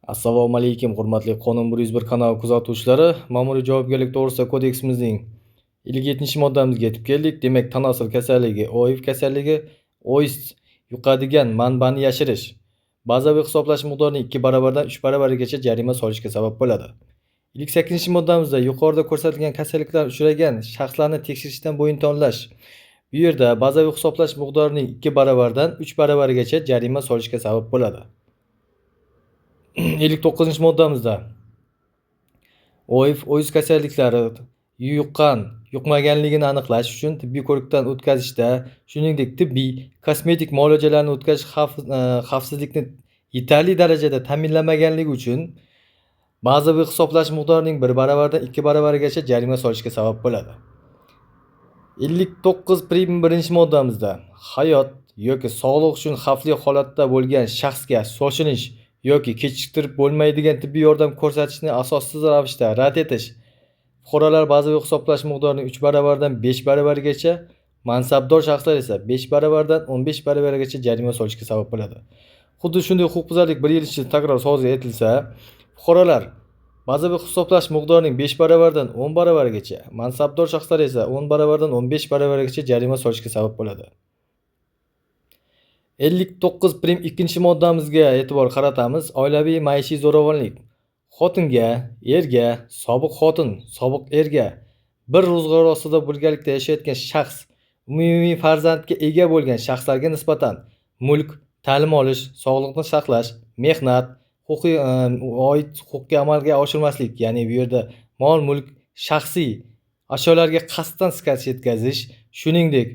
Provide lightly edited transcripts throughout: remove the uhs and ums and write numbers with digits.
Assalomu alaykum, hurmatli Qonun 101 kanali kuzatuvchilari. Ma'muriy javobgarlik to'g'risida kodeksimizning 57-moddamizga yetib keldik. Demak, tanosil kasalligi, OIV kasalligi, OIS yuqadigan manbani yashirish bazaviy hisoblash miqdorining 2 baravaridan 3 baravarigacha jarima solishga sabab bo'ladi. 58-moddamizda yuqorida ko'rsatilgan kasalliklar uchragan shaxslarni tekshirishdan bo'yin tovlash. Bu yerda bazaviy hisoblash miqdorining 2 baravaridan 3 baravarigacha jarima solishga sabab bo'ladi. 59-moddamizda OIV, OIS kasalliklari yuqqan, yuqmaganligini aniqlash uchun tibbiy ko'rikdan o'tkazishda, shuningdek, tibbiy, kosmetik muolajalarni o'tkazish xavfsizlikni yetarli darajada ta'minlamaganligi uchun bazaviy hisoblash miqdorining 1 baravaridan 2 baravarigacha jarima solishga sabab bo'ladi. 59 prim 1-moddamizda hayot yoki sog'liq uchun xavfli holatda bo'lgan shaxsga shoshilinch yoki kechiktirib bo'lmaydigan tibbiy yordam ko'rsatishni asossiz ravishda rad etish, fuqarolar bazaviy hisoblash miqdorining 3 baravaridan 5 baravarigacha, mansabdor shaxslar esa 5 baravaridan 15 baravarigacha jarima solishga sabab bo'ladi. Xuddi shunday huquqbuzarlik 1 yil ichida takror sodir etilsa, fuqarolar bazaviy hisoblash miqdorining 5 baravaridan 10 baravarigacha, mansabdor shaxslar esa 10 baravaridan 15 baravarigacha jarima solishga sabab bo'ladi. 59 prim 2-moddamizga e'tibor qaratamiz. Oilaviy maishiy zo'ravonlik. Xotinga, erga, sobiq xotin, sobiq erga, bir ro'zg'or ostida birgalikda yashayotgan shaxs, umumiy farzandga ega bo'lgan shaxslarga nisbatan mulk, ta'lim olish, sog'liqni saqlash, mehnat, huquqiy oid huquqqa amalga oshirmaslik, ya'ni bu yerda mol-mulk, shaxsiy ashyolarga qasddan shikast yetkazish, shuningdek,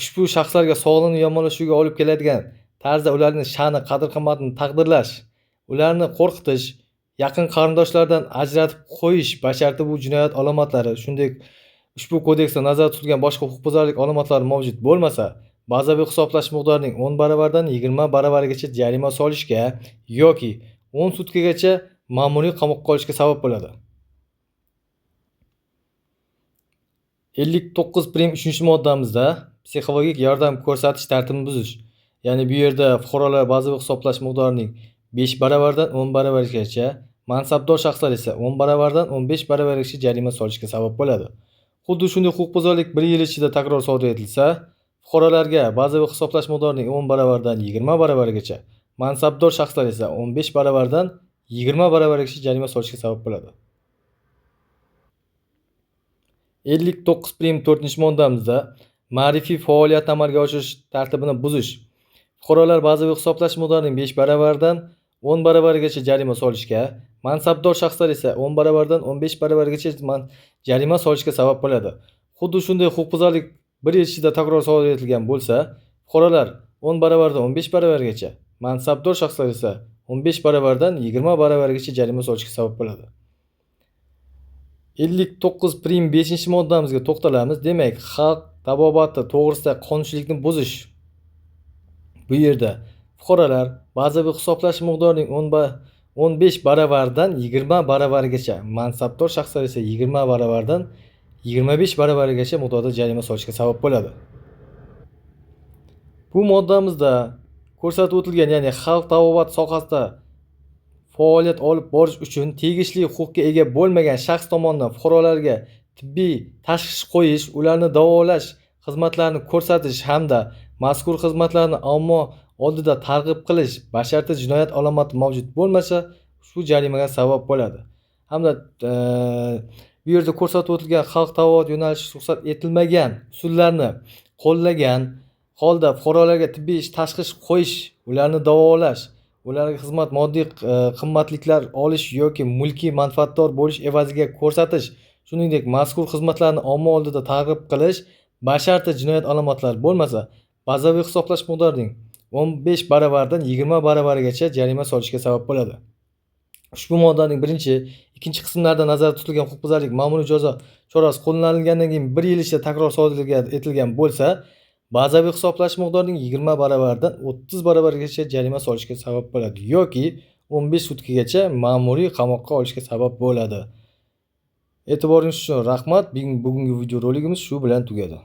ushbu shaxslarga sog'lig'ini yomonlashuviga olib keladigan tarzda ularning sha'ni, qadr-qimmatini taqdirlash, ularni qo'rqitish, yaqin qarindoshlardan ajratib qo'yish basharti bu jinoyat alomatlari, shuningdek, ushbu kodeksda nazarda tutilgan boshqa huquqbuzarlik alomatlari mavjud bo'lmasa, bazaviy hisoblash miqdorining 10 baravaridan 20 baravarigacha jarima solishga yoki 10 sutkagacha ma'muriy qamoqqa olishga sabab bo'ladi. 59 prim 3-moddamizda psixologik yordam ko'rsatish tartibini buzish. Ya'ni bu yerda fuqarolar bazaviy hisoblash miqdorining 5 baravaridan 10 baravarigacha, mansabdor shaxslar esa 10 baravaridan 15 baravarigacha jarima solishga sabab bo'ladi. Xuddi shunday huquqbuzarlik 1 yil ichida takror sodir etilsa, fuqarolarga bazaviy hisoblash miqdorining 10 baravaridan 20 baravarigacha, mansabdor shaxslar esa 15 baravaridan 20 baravarigacha jarima solishga sabab bo'ladi. 59 prim 4-moddamizda ma'rifiy faoliyatni amalga oshirish tartibini buzish. Fuqarolar bazaviy hisoblash miqdorining 5 baravaridan 10 baravarigacha jarima solishga, mansabdor shaxslar esa 10 baravaridan 15 baravarigacha jarima solishga sabab bo'ladi. Xuddi shunday huquqbuzarlik 1 yil ichida takror sodir etilgan bo'lsa, fuqarolar 10 baravaridan 15 baravarigacha, mansabdor shaxslar esa 15 baravaridan 20 baravarigacha jarima solishga sabab bo'ladi. 59 prim 5-moddamizga to'xtalamiz. Demak, xalq tabobati to'g'risida qonunchilikni buzish. Bu yerda fuqarolar bazaviy hisoblash miqdorining 15 baravaridan 20 baravarigacha, mansabdor shaxslar esa 20 baravaridan 25 baravarigacha miqdorda jarima solishga sabab bo'ladi. Bu moddamizda ko'rsatib o'tilgan, ya'ni xalq tabobati sohasida faoliyat olib borish uchun tegishli huquqqa ega bo'lmagan shaxs tomonidan fuqarolarga tibbiy tashxis qo'yish, ularni davolash xizmatlarini ko'rsatish hamda mazkur xizmatlarni omma oldida targ'ib qilish basharti jinoyat alomati mavjud bo'lmasa, ushbu jarimaga sabab bo'ladi. Hamda bu yerda ko'rsatib o'tilgan xalq tabobati yo'nalishi ruxsat etilmagan usullarni qo'llagan holda fuqarolarga tibbiy tashxis qo'yish, ularni davolash, ularga xizmat moddiy qimmatliklar olish yoki mulkiy manfaatdor bo'lish evaziga ko'rsatish, shuningdek, mazkur xizmatlarni omma oldida targ'ib qilish basharti jinoyat alomatlari bo'lmasa, bazaviy hisoblash miqdorining 15 baravaridan 20 baravarigacha jarima solishga sabab bo'ladi. Ushbu moddaning 1-, 2 qismlarida nazarda tutilgan huquqbuzarlik ma'muriy jazo chorasi qo'llanilgandan keyin 1 yil ichida takror sodir etilgan bo'lsa, bazaviy hisoblash miqdorining 20 baravaridan 30 baravarigacha jarima solishga sabab bo'ladi yoki 15 sutkagacha ma'muriy qamoqqa olishga sabab bo'ladi. E'tiboringiz uchun rahmat. Bugungi videorolikimiz shu bilan tugadi.